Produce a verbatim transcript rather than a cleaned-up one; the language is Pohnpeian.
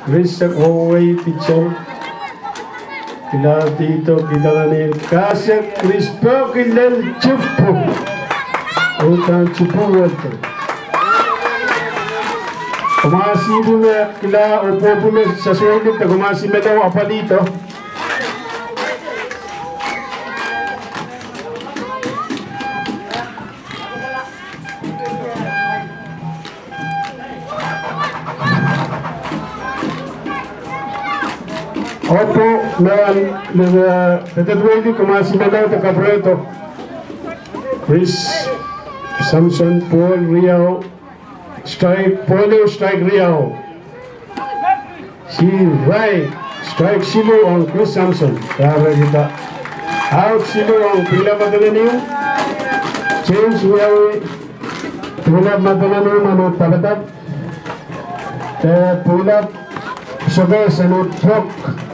Risek wehwehwei pitcher. Kilahr dihdo, kilang nan ehu kasik, Risek peki lel tipu. Udahn tipu wehwehki. Komasi pwunod, kilang oh pwopwunod, sasuwedi de komasi medal apwalihdo. Oahpo nan, nan, eh, pedolwei, komasi medal de kapwurehdo. Chris Samson, ball riau, strike, ball ehu, strike riau. Strike, strike siluh ong Chris Samson. Kahrehda. Out siluh ong Pwila Madolenihmw. Change wiawi. Pwila Madolenihmw nan padahk. Eh, Pwila Sokes nan padahk.